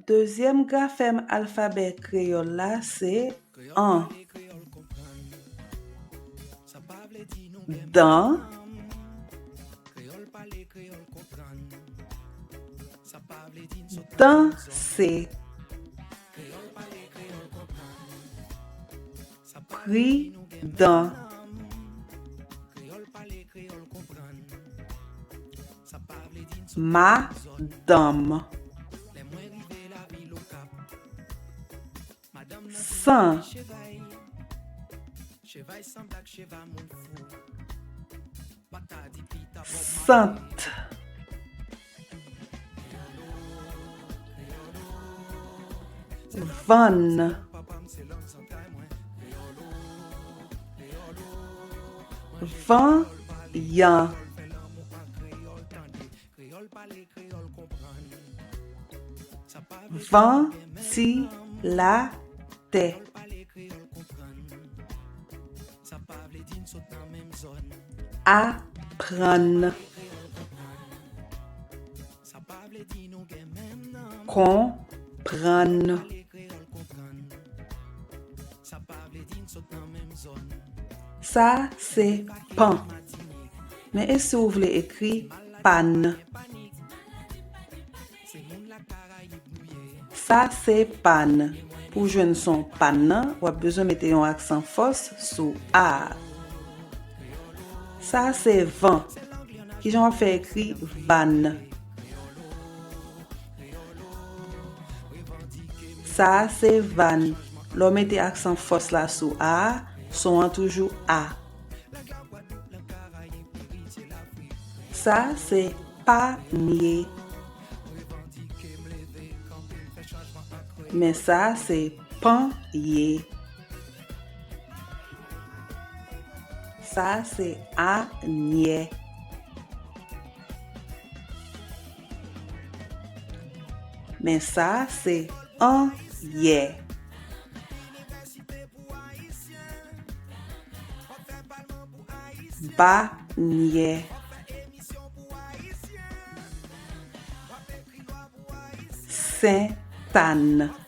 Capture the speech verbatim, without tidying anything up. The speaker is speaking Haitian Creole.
Dezyèm grafèm alfabè kreyòl la se an. Dan. Danse. Pridan. Madanm. San. Sant. Vann. Vanyan. Vantilatè. Aprann. Konprann. Sa se pan. Men e si w vle ekri pann? Sa se pann. Pou w jwenn son pann nan, w ap bezwen mete yon aksan fòs sou a a. Sa se van. Kijan w ap fè ekri vann? Sa se vann. Lè w mete aksan fòs la sou a a, son an toujou a. Sa se panye. Men sa se panye. Sa se anyè. Men sa se anyè. Banyè. Sentàn.